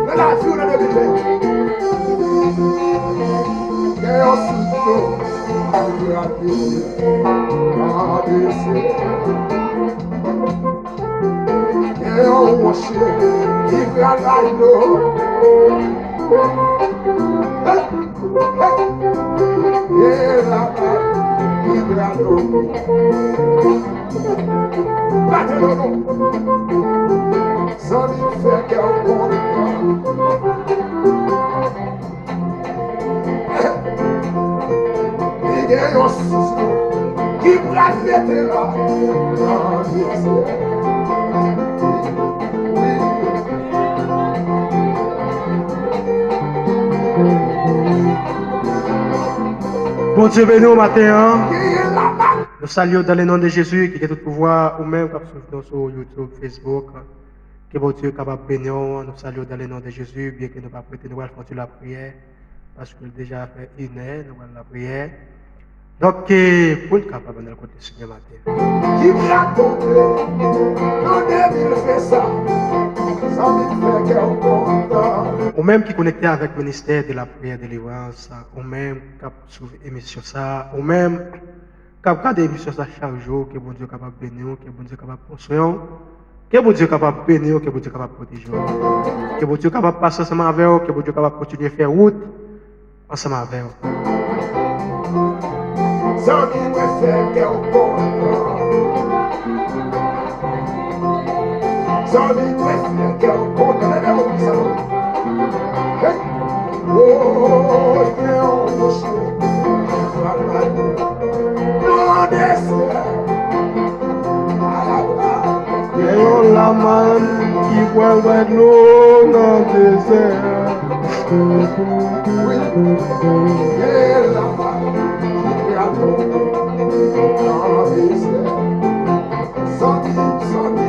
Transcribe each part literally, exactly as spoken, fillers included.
Nan lavi w nan de mil ven, gen yon sous dlo ki pral pete nan dezè. Gen yon wòch ki pral bay dlo. Hey! Hey! Gen lapli ki pral tonbe. Mete dlo nou. Zanmi m fè kè w kontan. Li gen yon sous dlo ki pral pete la nan dezè. Wi. Bondye beni w maten an. Nou salye w dans le nom de Jésus ki gen tout pouvwa, ou menm k ap swiv nou sou YouTube, Facebook. Ke Bondye kapab beni w, nou salye w dans le nom de Jésus, byen ke nou pa prete, nou pral fè yon ti lapriyè, paske l deja fè inè, nou pral lapriyè. Donk, ke pou n kapab al kote Senyè maten. Ki pral tonbe nan de mil ven sa, zanmi m fè kè w kontan. Ou menm ki konekte avèk ministè de la priyè delivrans, ou menm k ap swiv emisyon sa, ou menm k ap gade emisyon sa chak jou, ke Bondye kapab beni w, ke Bondye kapab pran swen w, ke Bondye kapab beni w, ke Bondye kapab pwoteje w, ke Bondye kapab pase ansanm avè w, ke Bondye kapab kontinye fè wout ansanm avè w. Zanmi mwen fè kè w kontan. Zanmi mwen fè kè w kontan. Leve men w pou sa. Hey! Oh, gen yon wòch ki pral bay dlo nan dezè. Gen yon lamann ki pral bay dlo nan dezè. Wi, gen lamann ki pral tonbe nan dezè. Zanmi, zanmi.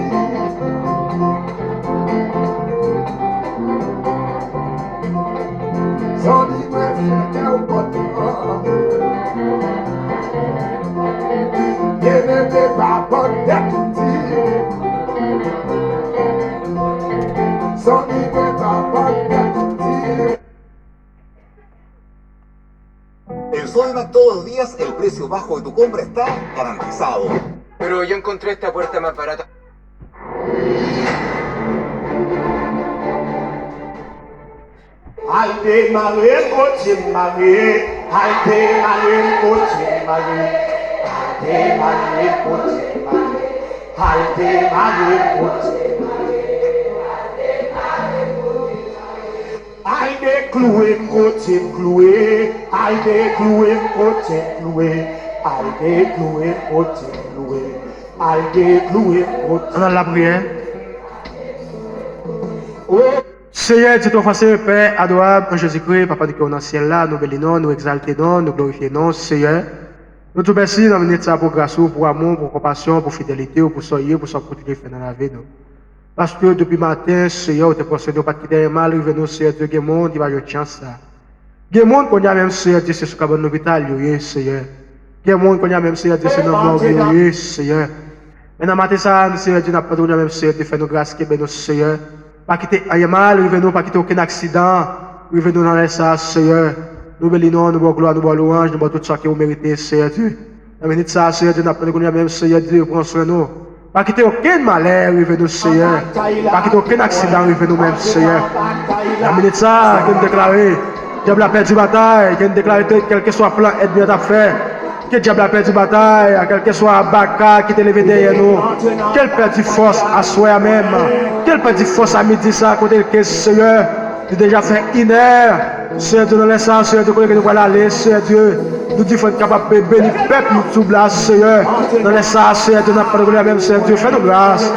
Zanmi mwen fè kè w kontan. Byeneme pa pann tèt di. Zanmi mwen pa pann tèt di. En Sodimac todos los días el precio bajo de tu compra está garantizado. Pero yo encontré esta puerta más barata. Al demare, kote m mare. Al demare, kote m mare. Al demare, kote m mare. Al demare, kote m mare. Al dekloure m kote m kloure, al dekloure m kote m kloure, al dekloure m kote m kloure, al dekloure m kote. Ann al lapriyè. O Seyè Dye Tou Fòse, Pè adorab an Jezikri, Papa nou ki nan syèl la, nou beni non, nou egzalte non, nou glorifye non, Seyè. Nou di w mèsi nan minit sa pou gras ou, pou amou, pou konpasyon, pou fidelite w, pou sa w ye, pou sa w kontinye fè nan lavi nou. Paske depi maten, Seyè, ou te pran swen nou, pa t kite anyen mal rive nou, Seyè Dye, gen moun ki pa jwenn chans sa. Gen moun kounye a menm, Seyè Dye, se sou kabann lopital yo ye, Seyè. Gen moun kounye a menm, Seyè Dye, se nan mòg yo ye, Seyè. Men nan maten sa a, nou, Seyè Dye, n ap mande kounye a menm, Seyè Dye, fè nou gras, kenbe nou, Seyè. Pa kite anyen mal rive nou, pa kite okenn aksidan rive nou nan lè sa a, Seyè. Nou beni non, nou ba w glwa, nou ba w lwanj, nou ba w tout sa ke ou merite, Seyè Dye. Nan minit sa a, Seyè Dye, n ap mande kounye a menm, Seyè Dye, pran swen nou. Pa kite okenn malè rive nou, Seyè. Pa kite okenn aksidan rive nou menm, Seyè. Nan minit sa a, ke n deklare, dyab la pèdi batay, ke n deklare ke kèlkeswa plan ènmi an t ap fè, ke dyab la pèdi batay, kèlkeswa baka ki te leve dèyè nou, ke l pèdi fòs aswè a menm, ke l pèdi fòs a midi sa a, kote l ke, Seyè, li deja fè inè. Seyè Dye, nan lè sa a, Seyè Dye, kote ke nou pral ale, Seyè Dye, nou di fò n kapab be-, beni pèp YouTube la, Seyè. Nan lè sa a, Seyè Dye, n ap mande kounye a menm, Seyè Dye, fè nou gras.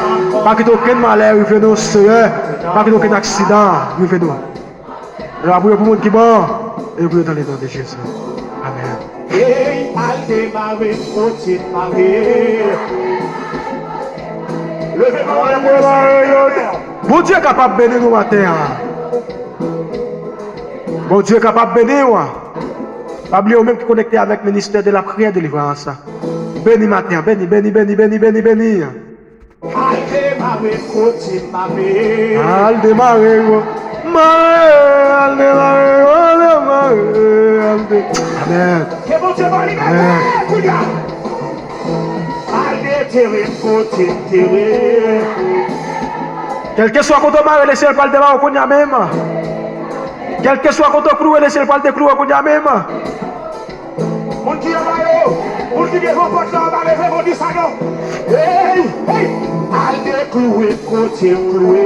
Pa kite okenn malè rive nou, Seyè. Pa kite okenn aksidan rive nou. Nou va priye pou moun ki bon, e nou priye dans le nom de Jésus. Amen. Ey, al demare, kote mare. Leve men w. Bondye kapab beni nou maten an. Bondye kapab beni w. Pa bliye ou menm ki konekte avèk ministè de la priyè delivrans. Beni maten an, beni, beni, beni, beni, beni, beni. Mare kote mare. Al demare, gwo. Mare, al demare, gwo, demare, al de-, amèn. Ke Bondye ba w libète kounye a. Al detere m kote m tere. Kèlkeswa kote w mare, Lesenyè pral demare w kounye a menm. Kèlkeswa kote w klouwe, Lesenyè pral deklouwe w kounye a menm. Moun ki anba yo, moun ki devan pòt la, anba leve, moun di sa non. Hey, hey, al deklouwe kote m klouwe.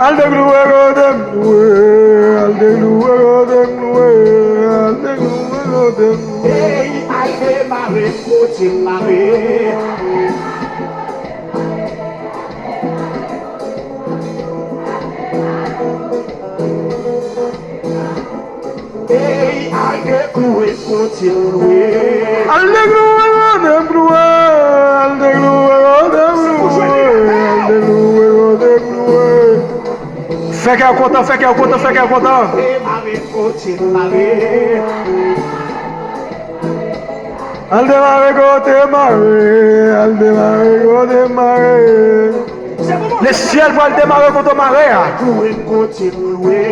Al deklouwe kote m klouwe, al deklouwe kote m klouwe, al deklouwe kote m klouwe. Hey, al demare kote m mare. Ey, al deklouwe kote m klouwe. Al deklouwe kote m klouwe. Al deklouwe kote m klouwe. Al deklouwe kote m klouwe. Fè kè w kontan, fè kè w kontan, fè kè w kontan. Demare kote m mare. Al demare kote mare, al demare kote mare. Lesyèl pral demare kote mare a. Kouwe kote m lwe.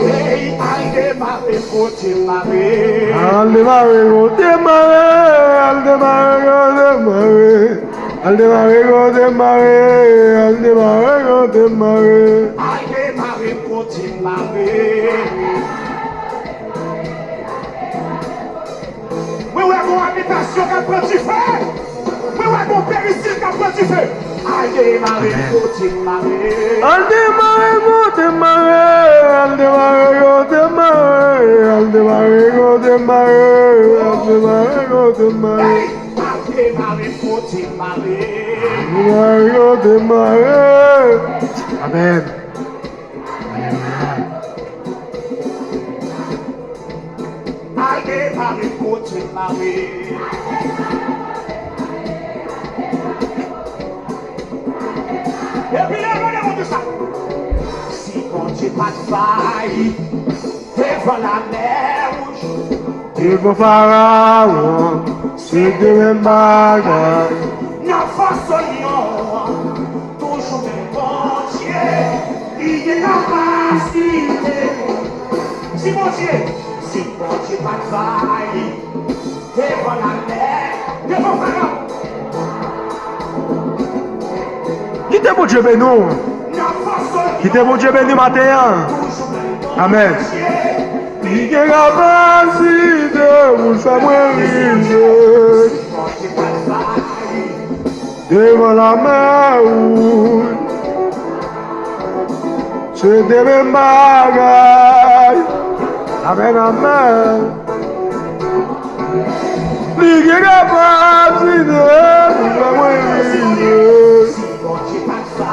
Ey, al demare kote mare. Al demare kote mare, al demare kote mare. Al demare kote mare, al demare kote mare. Al demare kote mare. Mwen wè gon abitasyon k ap pran dife. Mwen wè gon perisil k ap pran dife. Al demare kote mare. Al demare kote mare, al demare kote mare, al demare kote mare, al demare kote mare. Hey! Al demare kote mare. Al demare kote mare. Amèn. Alelouya. Al demare kote mare. Epi lè mwen demontre sa. Si Bondye pa t bay devan lamè wouj. Devan Farawon, se te menm bagay. Nan fòs lyon an, toujou menm Bondye, li gen kapasite. Si Bondye, si Bondye pa t bay devan lamè, devan Farawon. Kite Bondye beni w. Kite Bondye beni w maten an. Amèn. Li gen kapasite pou l fè mwen rive devan lamè wouj. Se te menm bagay. Amèn, amèn. Li gen kapasite pou fè mwen rive.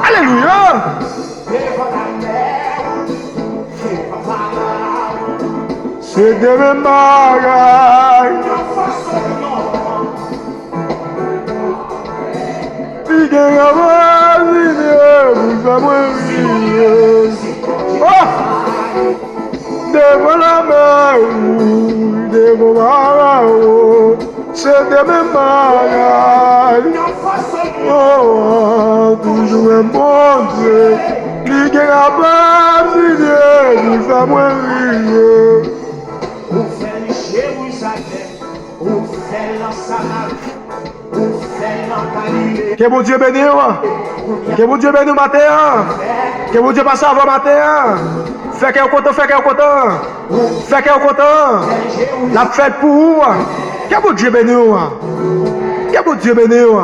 Alelouya! Se te menm bagay. Li gen kapasite pou fè mwen rive. Oh! Devan lamè wouj, devan Farawon, se te menm bagay. Oh, toujou menm Bondye, li gen kapasite pou fè mwen rive. Ou fè l Jerizalèm, ou fè l nan Samari. Ke Bondye beni w. Ke Bondye beni w maten an. Ke Bondye pase avè w maten an. Fè kè w kontan, fè kè w kontan. Fè kè w kontan. L ap fè l pou ou. Ke Bondye beni w. Ke Bondye beni w.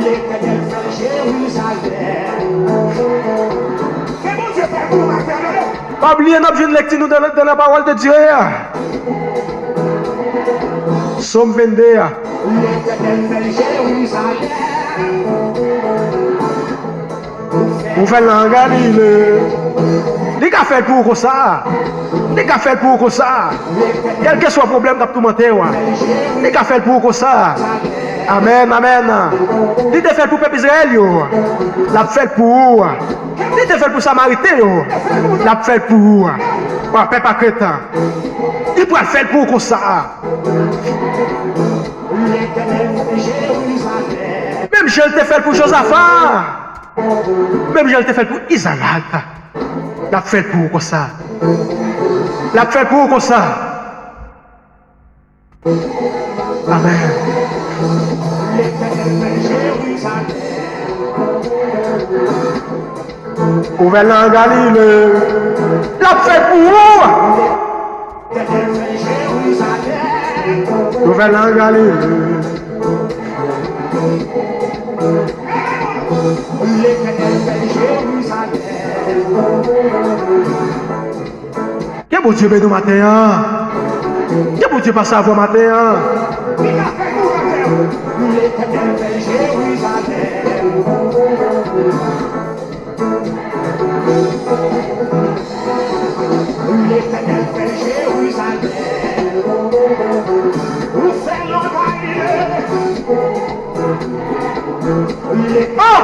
Letènèl fè Jerizalèm. Ke Bondye fè pou w maten an. Pa bliye n ap jwenn lekti nou nan, nan lapawòl de Dye a. Sòm vennde a. Letènèl fè Jerizalèm. Ou fè l nan Galile. Li ka fè l pou ou konsa. Li ka fè l pou ou konsa. Kèlkeswa pwoblèm k ap toumante w a, li ka fè l pou ou konsa. Amèn, amèn. Li te fè l pou pèp Izrayèl yo. L ap fè l pou ou. Li te fè l pou Samariten yo. L ap fè l pou ou. Pèp a Kret. Li pral fè l pou ou konsa. Menm jan l te fè l pou Jozafa. Menm jan l te fè l pou Izarak. L ap fè l pou ou konsa. L ap fè l pou ou konsa. Amèn. Ouvè nan Galile. L ap fè l pou ou. Ouvè nan Galile. Ke Bondye beni w maten an. Ke Bondye pase avè w maten an. Letènèl fè Jerizalèm. Ou fè langaye. Ah!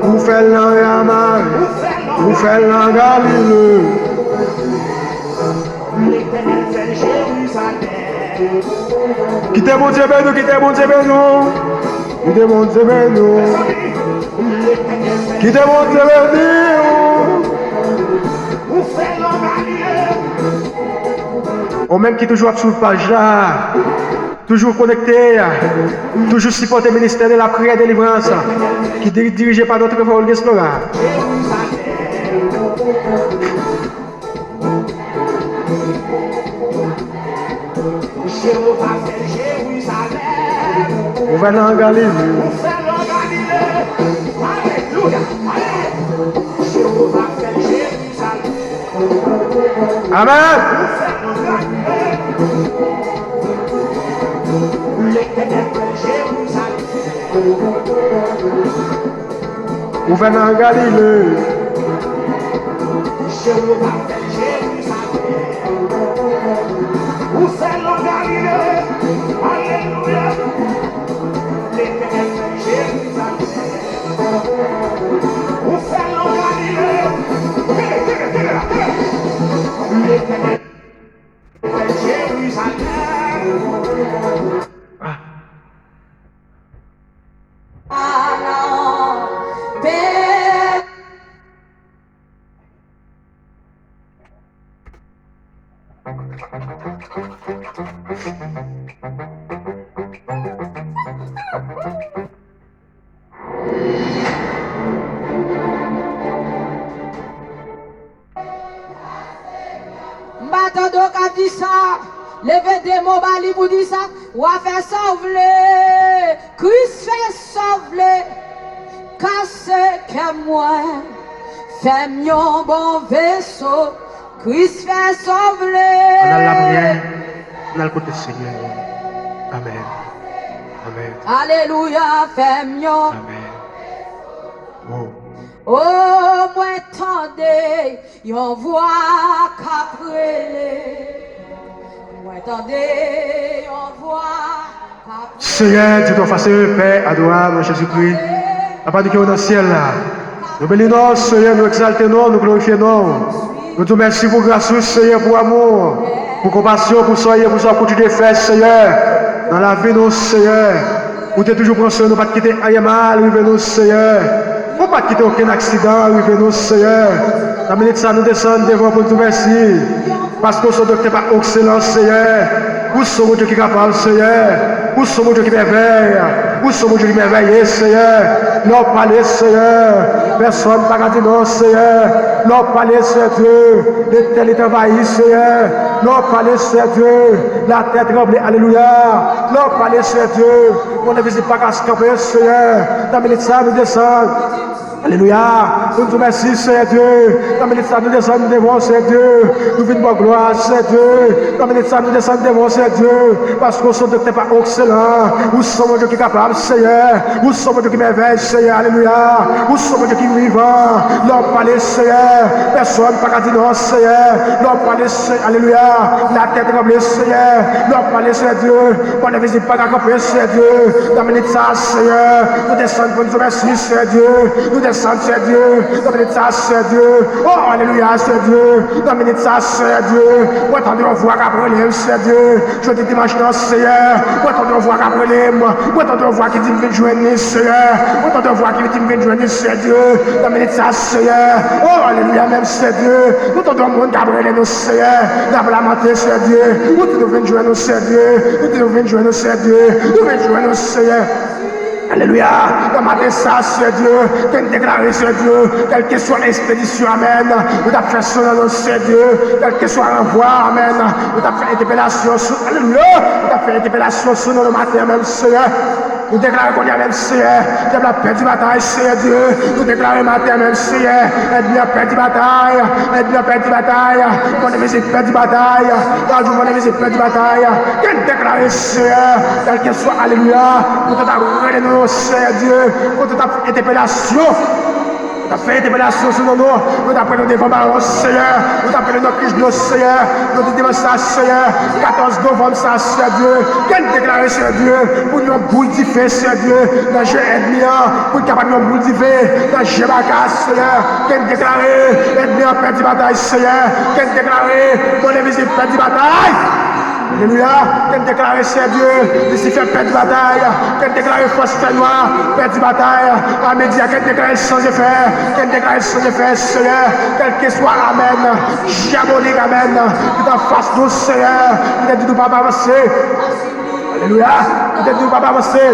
Ou fè l nan Rama, ou fè l nan Galile. Kite Bondye beni w, kite Bondye beni w. Kite Bondye beni w. Kite Bondye beni w. Ou menm ki toujou ap swiv paj la. Toujou konekte, toujou sipòte ministè de lapriyè e delivrans ki diri-, dirije pa nòt Trevor Wilgens Laurent. Gouvènan Galile. Amèn. Gouvènan Galile. M pa tande w ka di sa. Leve de mo ba li pou di sa. W a fè sa w vle. Kris fè sa w vle. Kase kè mwen. Fè m yon bon veso. Kris fè sa w vle. Ann al lapriyè. Ann al kote Senyè. Amèn. Amèn. Alelouya, fè m yon. Amèn. Oh. Oh, mwen tande yon vwa k ap rele. Mwen tande yon vwa k ap rele. Senyè, di twa fwa, Senyè, Pè adorab, Jezikri, Papa nou ki nan syèl la, nou beni non w, Senyè, nou egzalte non w, nou glorifye non w. Nou di w mèsi pou gras ou, Senyè, pou amou w, pou konpasyon w, pou sa w ye, pou sa w kontinye fè, Senyè, nan lavi nou, Senyè. Ou te toujou pran swen nou, pa t kite anyen mal rive nou, Senyè. Ou pa t kite okenn aksidan rive nou, Senyè. Nan minit sa, nou desann devan w pou n di w mèsi. Paske w se yon doktè pa ekselans, Senyè. Ou se yon Bondye ki kapab, Senyè. Ou se yon Bondye ki mèvèy. Ou se yon Bondye ki mèvèye, Senyè. Lè w pale, Senyè, pèsonn pa ka di non, Senyè. Lè w pale, Senyè Dye, letènite anvayi, Senyè. Lè w pale, Senyè Dye, latè tranble. Alelouya. Lè w pale, Senyè Dye, Mond envizib pa ka kanpe, Seyè. Nan minit sa, nou desann. Alelouya. Pou n di w mèsi, Seyè Dye. Nan minit sa, nou desann devan w, Seyè Dye. Nou vin ba w glwa, Seyè Dye. Nan minit sa, nou desann devan w, Seyè Dye. Paske w se yon doktè pa ekselan. Ou se yon Bondye ki kapab, Seyè. Ou se yon Bondye ki mèvèy, Seyè. Alelouya. Ou se yon Bondye ki vivan. Lè w pale, Seyè, pèsonn pa ka di non, Seyè. Lè w pale, Seyè, alelouya, latè tranble, Seyè. Lè w pale, Seyè Dye, mond envizib pa ka kanpe, Seyè Dye. Nan minit sa, Seyè, nou desann pou n di w mèsi, Seyè Dye. Nou desann, Seyè Dye, nan minit sa, Seyè Dye. O, alelouya, Seyè Dye. Nan minit sa, Seyè Dye, mwen tande yon vwa k ap rele m, Seyè Dye. Jodi dimanch lan, Seyè, mwen tande yon vwa k ap rele m. Mwen tande yon vwa ki di m vin jwenn li, Seyè. Mwen tande yon vwa ki di m vin jwenn li, Seyè Dye. Nan minit sa, Seyè. O, alelouya, menm, Seyè Dye. Nou tande yon moun k ap rele nou, Seyè. N ap lamante, Seyè Dye. Ou di nou vin jwenn ou, Seyè Dye. Ou di nou vin jwenn ou, Seyè Dye. Nou vin jwenn ou, Seyè. Alelouya. Nan maten sa, Seyè Dye, ke n deklare, Seyè Dye, kèlkeswa ekspedisyon, amèn, nou t ap fè sou non nou, Seyè Dye, kèlkeswa ranvwa, amèn, nou t ap fè entèpelasyon sou, alelouya, nou t ap fè entèpelasyon sou non nou maten an menm, Seyè. Nou deklare kounye a menm, Seyè, dyab la pèdi batay, Seyè Dye. Nou deklare maten an menm, Seyè, ènmi an pèdi batay, ènmi an pèdi batay, mond envizib pèdi batay, radyo mond envizib pèdi batay. Ke n deklare, Seyè, kèlkeswa, alelouya, kote w t ap rele nou, Seyè Dye, kote w t ap fè entèpelasyon, nou t ap fè entèpelasyon sou non nou, nou t ap pran nou devan bawon, Seyè, nou t ap pran nou nan krich dlo, Seyè, jodi dimanch sa, Seyè, katòz novanm sa, Seyè Dye, ke n deklare, Seyè Dye, pou n yon boul dife, Seyè Dye, nan je ènmi an, pou n kapab yon boul dife nan je baka, Seyè, ke n deklare, ènmi an pèdi batay, Seyè, ke n deklare, mond envizib pèdi batay. Alelouya! Ke n deklare, Seyè Dye, Lisifè pèdi batay. Ke n deklare fòs fènwa pèdi batay. A midi a, ke n deklare l san efè. Ke n deklare l san efè, Seyè. Kèlkeswa, amèn, dyabolik, amèn, ki t anfas nou, Seyè, ki te di nou pa p avanse. Alelouya! Ki te di nou pa p avanse.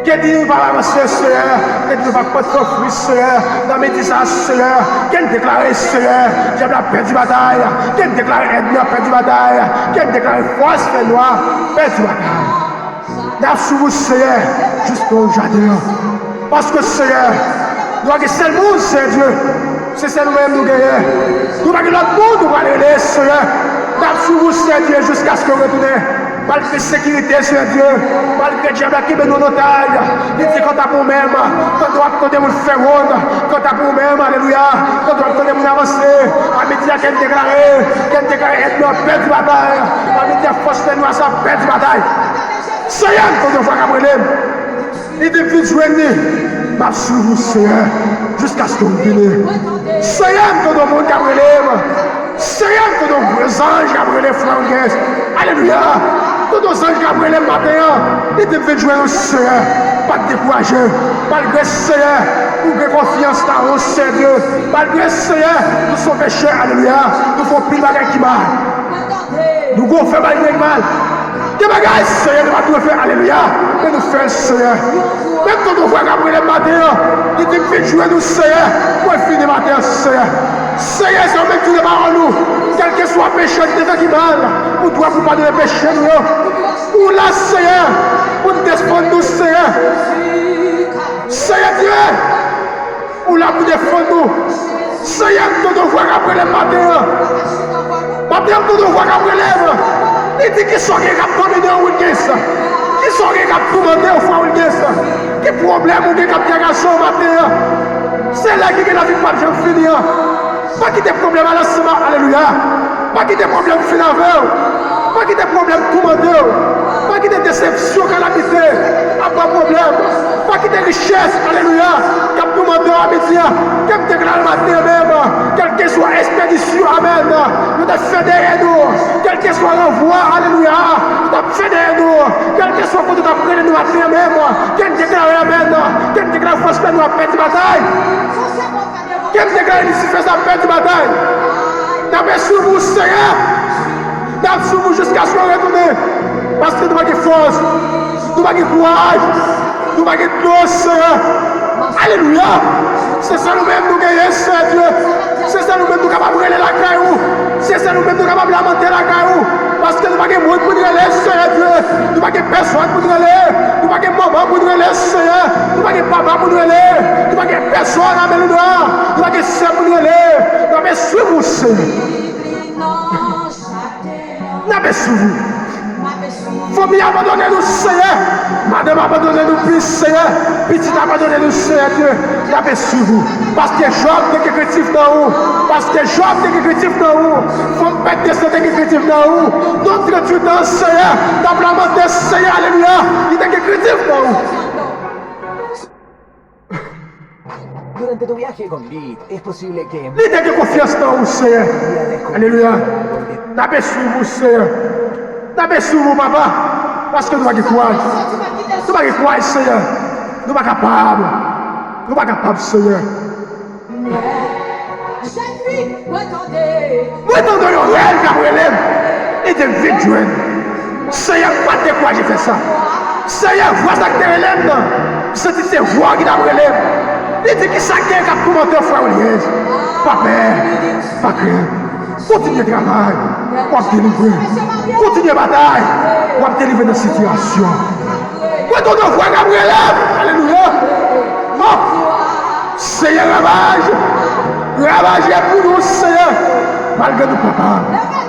Ke di nou pa avanse, Seyè. Ke di nou pa pòt fè fwi, Seyè. Nan midi sa, Seyè. Ke n deklare, Seyè, dyab la pèdi batay. Ke n deklare ènmi an pèdi batay. Ke n deklare fòs fènwa pèdi batay. N ap swiv ou, Seyè, jiska w jaden an. Paske, Seyè, nou pa gen sèl moun, Seyè Dye. Se sèl ou menm nou genyen. Nou pa gen lòt moun nou pral rele, Seyè. N ap swiv ou, Seyè Dye, jiskaske w retounen. Malgre sekirite, Seyè Dye, malgre dyab la kenbe nou an otaj, li di, kanta pou ou menm, pandan w ap tande moun fè wonn, kanta pou ou menm, alelouya, pandan w ap tande moun avanse, a midi a, ke n deklare, ke n deklare ènmi an pèdi batay, a midi a, fòs fènwa sa pèdi batay. Seyè, m tande yon vwa k ap rele m. Li di m vin jwenn li. M ap swiv ou, Seyè, jiskaske w vini. Seyè, m tande yon moun k ap rele m. Seyè, m tande yon zanj k ap rele frè Wilgens. Alelouya. M tande yon zanj k ap rele m maten an. Li di m vin jwenn ou, Seyè. Pa t dekouraje. Malgre, Seyè, ou gen konfyans nan ou, Seyè Dye. Malgre, Seyè, nou se yon pechè. Alelouya. Nou fè yon pil bagay ki mal. Nou gon fè bagay ki mal. Gen bagay, Seyè, nou pa dwe fè, alelouya, men nou fè l, Seyè. Men m tande yon vwa k ap rele m maten an, li di m vin jwenn ou, Seyè, mwen vini maten an, Seyè. Seyè, se ou menm ki di nan pawòl ou, kèlkeswa peche nou te fè ki mal, ou dwe pou padone peche nou yo. Ou la, Seyè, pou n defann nou, Seyè. Seyè Dye, ou la pou defann nou. Seyè, m tande yon vwa k ap rele m maten an. Maten an, m tande yon vwa k ap rele m. Li di, kisa w gen k ap domine w, Wilgens? Kisa w gen k ap toumante w, frè Wilgens? Ki pwoblèm ou gen k ap trakase w maten an? Se lè ki gen lavi k p ap janm fini an. Pa kite pwoblèm al ansanm ak, alelouya. Pa kite pwoblèm fin avè w. Pa kite pwoblèm toumante w. Pa kite desepsyon, kalamite ap ba w pwoblèm. Pa kite richès, alelouya, k ap toumante w a midi a. Ke m deklare maten an menm, kèlkeswa ekspedisyon, amèn, yo t ap fè dèyè nou, kèlkeswa ranvwa, alelouya, yo t ap fè dèyè nou, kèlkeswa kote yo t ap rele nou maten an menm, ke n deklare, amèn, ke n deklare fòs fènwa pèdi batay. Ke m deklare Lisifè sa pèdi batay. N ap swiv ou, Seyè. N ap swiv ou jiskaske w retounen. Paske nou pa gen fòs. Nou pa gen kouraj. Nou pa gen dlo, Seyè. Alelouya. Se sèl ou menm nou genyen, Seyè Dye. Se sèl ou menm nou kapab rele lakay ou. Se sèl ou menm nou kapab lamante lakay ou. Paske nou pa gen moun pou n rele, Seyè Dye. Nou pa gen pèsòn pou n rele. Nou pa gen manman pou n rele, Seyè. Nou pa gen papa pou n rele. Nou pa gen pèsòn, alelouya. Nou pa gen sè pou n rele. N ap swiv ou, Seyè. N ap swiv ou. Fanmi abandone nou, Seyè. Madanm abandone nou plis, Seyè. Pitit abandone nou, Seyè Dye. N ap swiv ou. Paske Jòb te gen krentif nan ou. Paske Jòb te gen krentif nan ou. Fanm pèt de san te gen krentif nan ou. Nonm tranntuit an, Seyè, t ap lamante, Seyè, alelouya. Li te gen krentif nan ou. Durante tu viaje con Git es posible que Li te gen konfyans nan ou, Seyè. Alelouya. N ap swiv ou, Seyè. N ap swiv ou, papa. Paske nou pa gen kouraj. Nou pa gen kouraj, Seyè. Nou pa kapab. Nou pa kapab, Seyè. Mwen tande yon rèl k ap rele m. Li di m vin jwenn. Seyè, m pa t dekouraje fè sa. Seyè, vwa sa k te rele m nan, m santi se vwa w ki t ap rele m. Li di, kisa k gen k ap toumante w, frè Oliez? Pa pè, pa krent. Kontinye travay, w ap delivre. Kontinye batay, w ap delivre nan sitiyasyon. Mwen tande yon vwa k ap rele m. Alelouya. Oh! Seyè, ravaj. Ravaj e pou nou, Seyè. Malgre nou pa kapab.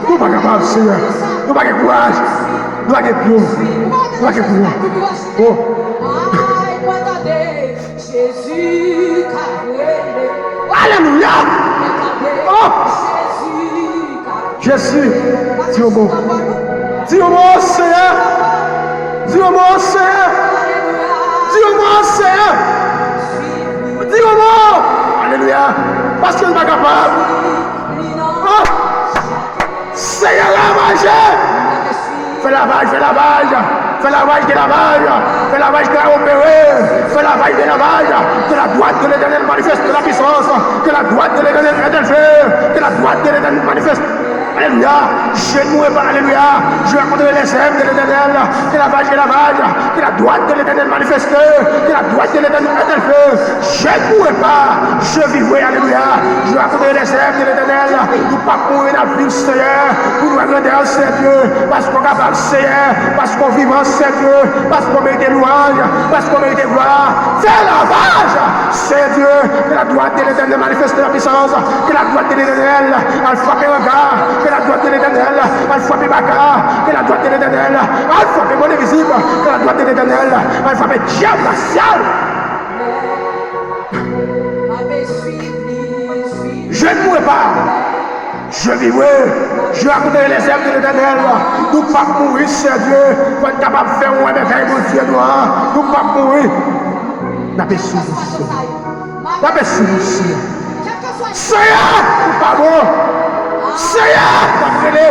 Nou pa kapab, Seyè. Nou pa gen kouraj. Nou pa gen pye. Nou pa gen kouraj. Oh! Alelouya. Oh! Jezi, di yon mo. Di yon mo, Seyè. Di yon mo, Seyè. Di yon mo, Seyè. Di yon mo. Alelouya. Paske nou pa kapab. Oh! Seyè, ravaje. Fè lavaj, fè lavaj. Fè lavaj de lavaj. Fè lavaj de opere. Fè lavaj de lavaj. Que la droite de l'Éternel manifeste la puissance. Que la droite de l'Éternel est élevée. Que la droite de l'Éternel manifeste. Alelouya. Je ne mourrai pas. Alelouya. Je raconterai les œuvres de l'Éternel. Que la vache est la vache. Que la droite de l'Éternel manifeste. Que la droite de l'Éternel est élevée. Je ne mourrai pas. Je vivrai. Alelouya. Je raconterai les œuvres de l'Éternel. Nou p ap mouri, n ap viv, Seyè. Pou nou wè grandè w, Seyè Dye. Paske w kapab, Seyè. Paske w vivan, Seyè Dye. Paske w merite lwanj. Paske w merite glwa. Fè lavaj. Seyè Dye, que la droite de l'Éternel manifeste la puissance, que la droite de l'Éternel al frape ranga, que la droite de l'Éternel al frape baka, que la droite de l'Éternel al frape monde invizib, que la droite de l'Éternel al frape dyab nan syèl. Je ne mourrai pas. Je vivrai, je raconterai les œuvres de l'Éternel. Nou p ap mouri, Seyè Dye. Fò n kapab fè yon mèvèy Bondye nou an. Nou p ap mouri. N ap eseye, Seyè. N ap eseye, Seyè. Seyè, ou pa bon. Seyè, n ap rele.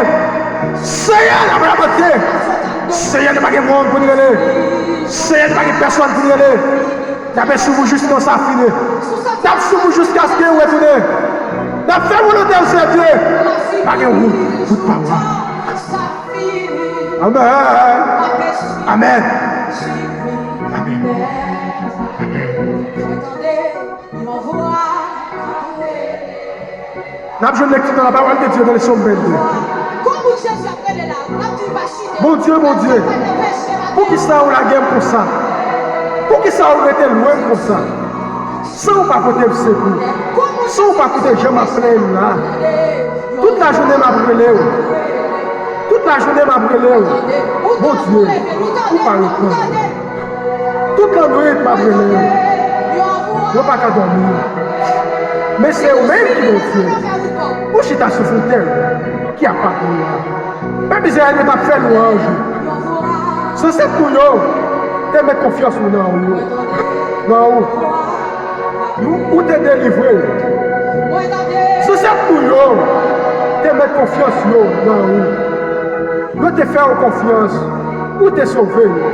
Seyè, n ap lamante. Seyè, nou pa gen moun pou n rele. Seyè, nou pa gen pèsòn pou n rele. N ap eseye w jis nan sa fini. N ap swiv ou jiskaske ou retounen. N ap fè volonte w, Seyè Dye. Pa gen wout, wout pa ou a. Amèn. Amèn. Amèn. Amèn. N ap jwenn lekti nan lapawòl de Dye nan Sòm vennde. Bondye, Bondye, poukisa ou lage m konsa? Poukisa ou rete lwen m konsa? San ou pa pote m sekou, san ou pa koute jan m ap plenyen m la. Tout lajounen m ap rele w. Tout lajounen m ap rele w. Bondye, ou pa reponn. Tout lannwit m ap rele w. Mwen pa ka dòmi. Men se ou menm ki Bondye. Ou chita sou foutèy ki apa glwa. Pèp Izrayèl yo t ap fè lwanj ou. Zansèt nou yo te met konfyans yo nan ou. Nan ou. Ou, ou te delivre yo. Zansèt nou yo te met konfyans yo nan ou. Yo te fè w konfyans. Ou te sove yo.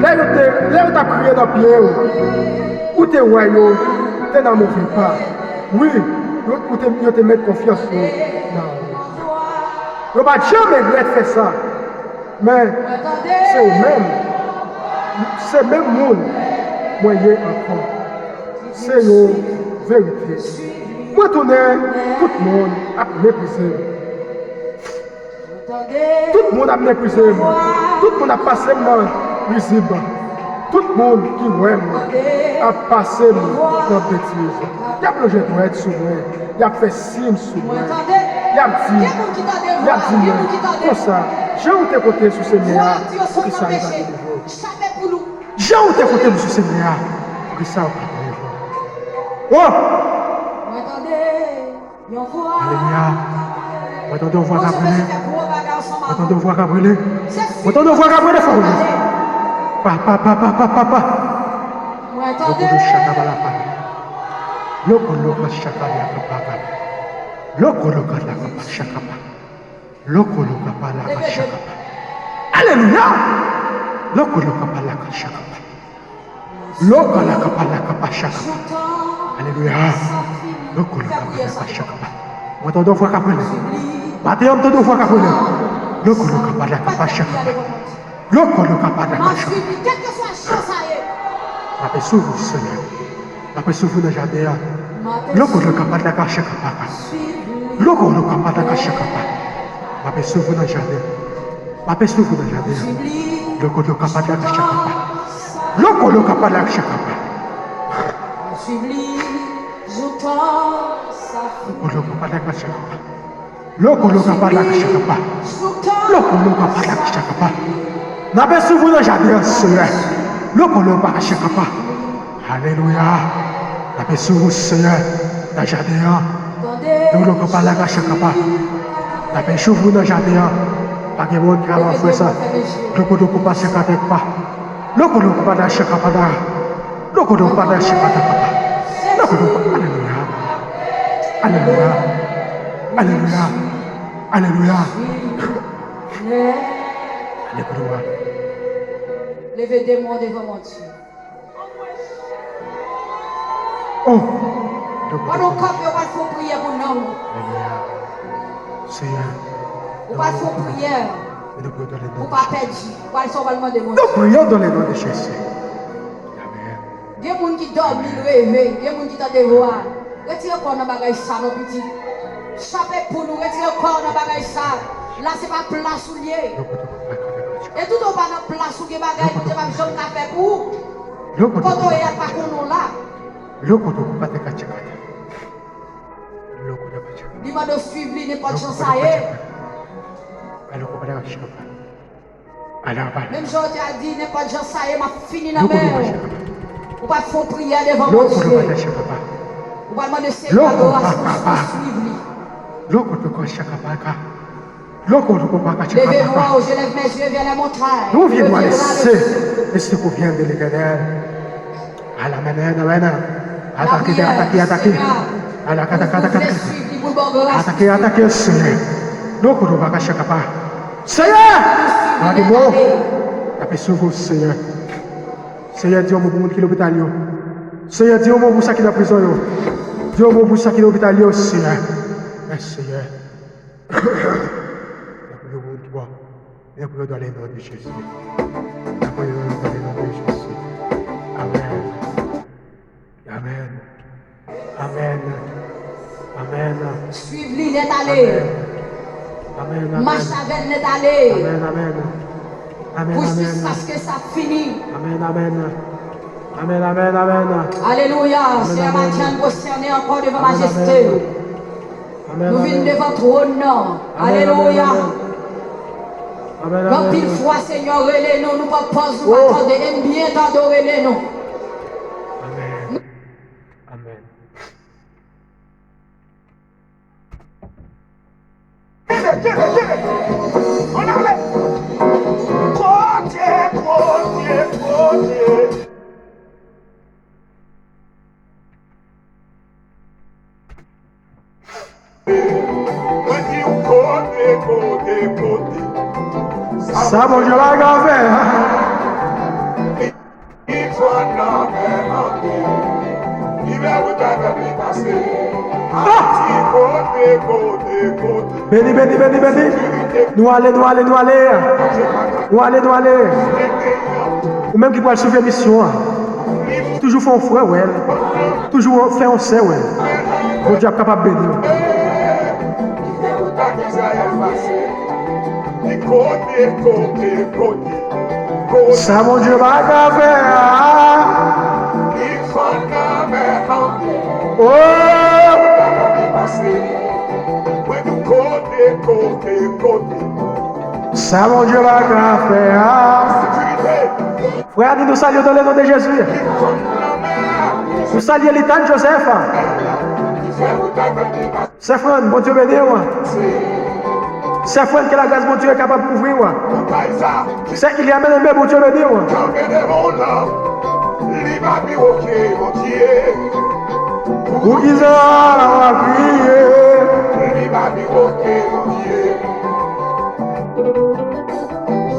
Lè yo te, lè yo t ap kriye nan pye w, ou te wè yo te nan move pa. Wi, yo, ou te, yo te met konfyans yo nan ou. Yo pa t janm regrèt fè sa. Men, se ou menm, se menm moun mwen ye ankò. Se yon verite. Mwen tounen, tout moun ap meprize m. Tout moun ap meprize m. Tout moun ap pase m nan rizib. Tout moun ki wè m ap pase m nan betiz. Y ap lonje dwèt sou mwen. Y ap fè siy sou mwen. Y ap di, y ap di mwen konsa, jan w te konte sou Senyè a, poukisa li pa delivre w? Jan w te konte m sou Senyè a, poukisa w pa delivre m? Oh! Alelouya. Mwen tande yon vwa k ap rele. Mwen tande yon vwa k ap rele. Mwen tande yon vwa k ap rele fò. Papa, papa, papa, papa. Lokolo shaka balapa. Lokolo ka shaka ya kapaka. Lokolo ka la kapa shaka pa. Lokolo kapa la ka shaka pa. Alelouya. Lokolo kapa la ka shaka pa. Lokalakapalakapashakapa. Alelouya. Lokolakapalakashakapa. Mwen tande yon vwa k ap rele. Maten an, m tande yon vwa k ap rele. Lokolakapalakapashakapa. Lokolakapalakashakapa. M ape swiv ou, Senyè. M ape swiv ou nan jaden an. Lokolakapalakashakapa. Lokolakapalakashakapa. M ape swiv ou nan jaden an. M ape swiv ou nan jaden an. Lokolakapalakashakapa. Lokolakapalakashakapa. Lokolakapalakashakapa. Lokolakapalakashakapa. Lokolakapalakashakapa. M ape swiv ou nan jaden an, Senyè. Lokolakapalakashakapa. Alelouya. N ape swiv ou, Senyè, nan jaden an. Lokolakapalakashakapa. N ape swiv ou nan jaden an. Pa gen moun ki ka fè sa. Lokolakapalakashakapa. Lokolakapalakashakapa. Lokolakapalakashakapa. Lokolakapa. Alelouya. Alelouya. Alelouya. Alelouya. Alelouya. Leve de men w devan Bondye. Oh! Pandan w kanpe, w pral fè yon priyè pou nanm ou. Senyè. Ou pral fè yon priyè pou w pa pèdi. Ou pral sa w pral mande Bondye. Nous prions dans le nom de Jésus. Amen. Gen moun ki dòmi, l reve. Gen moun ki tande vwa. Retire kò w nan bagay sa, non, pitit. Chape pou nou, retire kò w nan bagay sa. La se pa plas ou l ye. E tout ou pa nan plas ou, gen bagay Bondye p ap janm ka fè pou ou. Kote w ye a pa konnen w la. Li mande w swiv li nenpòt jan sa ye. Menm jan w te al di, nenpòt jan sa ye, m ap fini nan men w. Ou pral fè yon priyè devan Bondye. Ou pral mande Senyè a gras pou w swiv li. Levez vwa ou, je lève mes yeux vers les montagnes. D'où viendra le secours? Le secours vient de l'Éternel. Ala, amen, amen, amen. Atake, atake, atake. Ala, atake, atake, atake. Atake, atake, Senyè. Lokolakapalakashakapa. Senyè! Gade mwen. N ape swiv ou, Senyè. Senyè, di yon mo pou moun ki lopital yo. Senyè, di yon mo pou sa ki nan prizon yo. Di yon mo pou sa ki lopital yo, Senyè. Mèsi, Senyè. N ap priye pou moun ki mò. N ap priye dans le nom de Jésus. N ap priye dans le nom de Jésus. Amen. Amen. Amen. Amen. Swiv li nèt ale. Amen. Amen, amen. Mache avè l nèt ale. Amen, amen. Amen, amen. Pou jiskaske sa fini. Amen, amen. Amen, amen, amen. Alelouya. Senyè, maten an, nou pwostène ankò devan majeste w. Nou vin devan twòn nan. Alelouya. Gen anpil fwa, Senyè rele nou, nou pran pòz, nou pa tande, e m byen tande w rele nou. Amen. Amen. Kote, kote, kote. Mwen di w kote, kote, kote. Sa Bondye la ka fè. Li jwenn nan men anpil. Li mèrit pèmèt li pase. Li di kote, kote, kote. Beni, beni, beni, beni. Nou ale, nou ale, nou ale. Nou ale, nou ale. Ou menm ki pral swiv emisyon an, toujou fè yon frè wè l. Toujou fè yon sè wè l. Bondye ap kapab beni w. Li fè wout ak Izrayèl pase. Kote, kote, kote, kote. Sa Bondye pa ka fè a. Li fè lanmè antre. Oh. Li pase. Mwen di kote, kote, kote. Sa Bondye pa ka fè a. Sekirite. Frè Adi, nou salye w dans le nom de Jésus. Nou salye Litane Joseph. Sè Fran, Bondye beni w. Sè Fran, ke lagras Bondye kapab kouvri w. Sè Ilia Menenbe, Bondye beni w. Poukisa w ap kriye?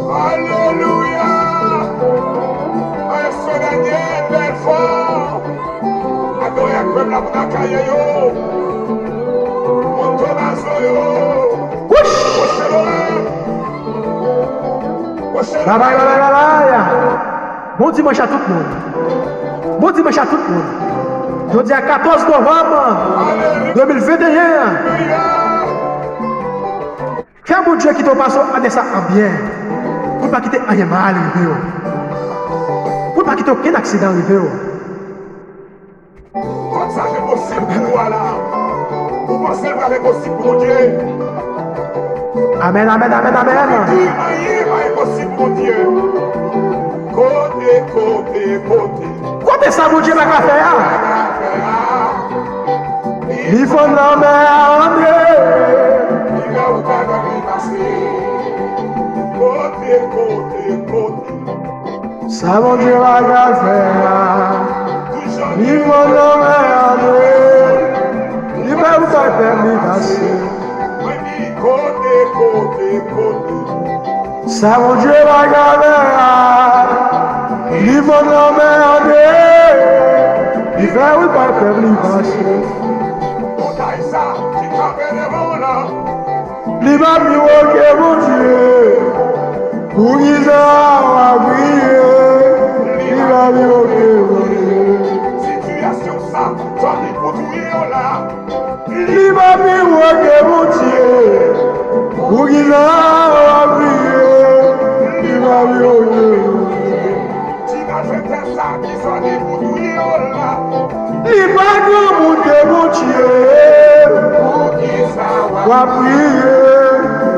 Alelouya! Maestro Daniel Belfort! Adore ak pèp la pou Nakaye yo! Monte Mazo yo! Wouch! Woche lò la! Woche lò la! Babay, babay, babay! Bon dimanch a tout moun! Bon dimanch a tout moun! Jodi a katòz novanm de mil venteyen an! Fè Bondye kite w pase w année sa an byen. Pou l pa kite anyen mal rive w. Pou l pa kite okenn aksidan rive w. Kot sa enposib pou ou a la? Ou panse l pral enposib pou Bondye? Amèn, amèn, amèn, amèn. Di anyen pa enposib pou Bondye. Kote, kote, kote. Kote sa Bondye pa ka fè a? Li fè lanmè a antre. Li fè ou kapab pase. Kote, kote, kote. Sa Bondye pa ka fè a. Li fè lanmè a antre. Li fè ou kapab pase. Mwen di kote, kote, kote. Sa Bondye pa ka fè a, li fè lanmè antre, li fè wout bay pèp li pase. Montay sa ki kanpe devan w lan. Li pa pi wo ke Bondye, poukisa w ap kriye? Li pa pi wo ke Bondye. Sitiyasyon sa, zanmi pou touye w la. Li pa pi wo ke Bondye. Poukisa w ap kriye? Li pa pi wo ke Bondye. Ti malfektè sa ki sòti pou touye w la. Li pa granmoun ke Bondye. Poukisa w ap kriye?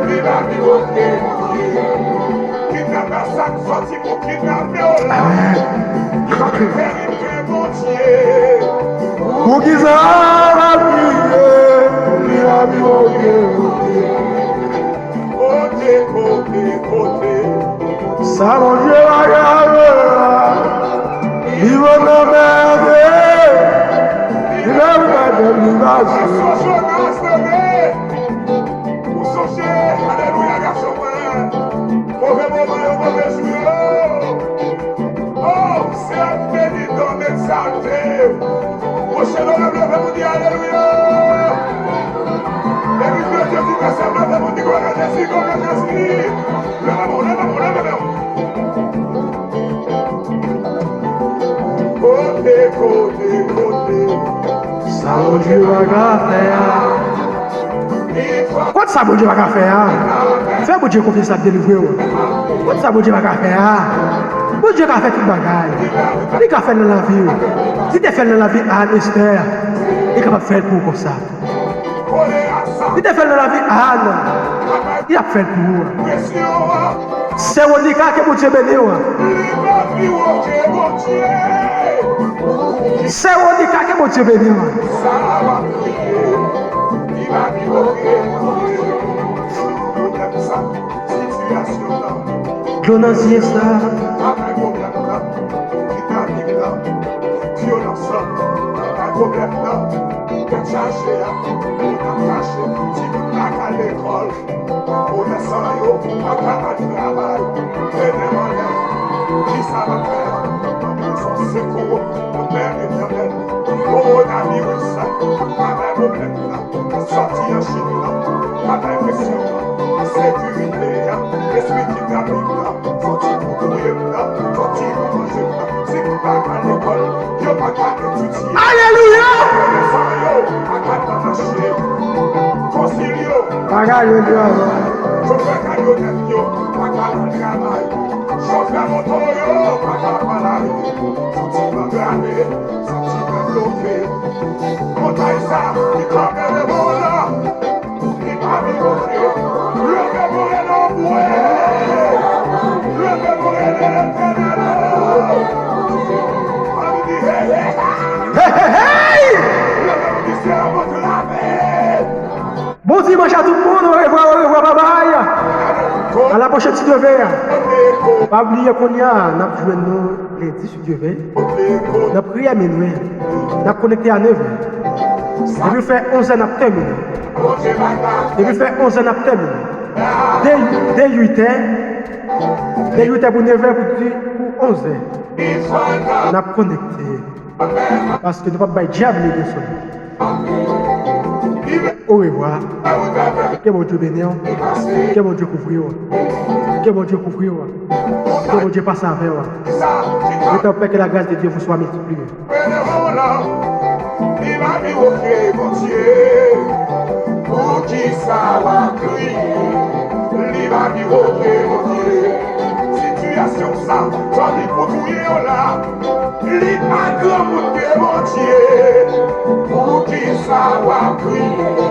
Li pa pi wo ke Bondye. Kidnapè sa k sòti pou kidnape w la. Verite Bondye. Poukisa w ap kriye? Li pa pi wo ke Bondye. Kote, kote, kote. Sa Bondye pa ka fè a. Li fè lanmè antre. Li fè wout bay pèp li pase. Ou sonje, alelouya, gason mwen. Move moman yo, move jou yo. Oh, Seyè, beni, egzalte. Woche nou leve pou di alelouya. Legliz de Dye di, leve pou di glwa a Jezi, glwa a Jezi. Leve pou, leve pou, leve pou. Kote, kote, kote. Sa Bondye pa ka fè a. Kot sa Bondye pa ka fè a? Fè Bondye konfyans, l ap delivre w. Kot sa Bondye pa ka fè a? Bondye ka fè tout bagay. Li ka fè l nan lavi w. Li te fè l nan lavi Ann, Estè. Li kapab fè l pou ou konsa. Li te fè l nan lavi Ann. Li ap fè l pou ou. Sè Wonika, ke Bondye beni w. Sè Wonika, ke Bondye beni w. Dlo nan zye sa. Vyolans lan, nan pwoblèm nan, tèt chaje a, ou t ap kache, timoun pa ka al lekòl, ou wè san yo pa ka al travay, mennen mandan, kisa m ap fè a? Mwen bezwen sekou, Pè Etènèl, kowonaviris, pa bay pwoblèm nan, sòti an Chin nan, pa bay presyon an, ensekirite a, espri kidnaping nan, sòti pou touye m nan, sòti pou manje m nan, si m pa ka al lekòl, yo pa ka etidye. Alelouya! Pwofesè yo pa ka al nan mache. Konsil yo. Pa ka jwenn travay. Chofè kamyonèt yo pa ka al travay. Chofè moto yo pa ka pran lari. Santiman grave, santiman bloke. Montay sa ki kanpe devan w la, li pa vin monte. Leve pou rele anmwe. Leve pou rele Letènèl. Ann di, hey, hey, hey. Leve pou di, se yon mot lave. Bon dimanch a tout moun, orevwa, orevwa, babay. A la pwochèn si Dye vle. Pa bliye kounye a, n ap jwenn nou lendi si Dye vle. Nan priyè minwi, n ap konekte a nevè. Depi fè onzè, n ap tèmine. Depi fè onzè, n ap tèmine. De, de uitè, de uitè pou nevè pou di, pou onzè. N ap konekte. Paske nou p ap bay dyab li de sou nou. Orevwa. Ke Bondye beni w. Ke Bondye kouvri w. Ke Bondye kouvri w. Ke Bondye pase avè w. Rete an pè, ke la gras de Dye vous soit multipliée. Li pa vin montre Bondye. Poukisa w ap kriye? Li pa vin montre Bondye. Sitiyasyon sa, sa li pou touye w la. Li pa granmoun ke Bondye. Poukisa w ap kriye?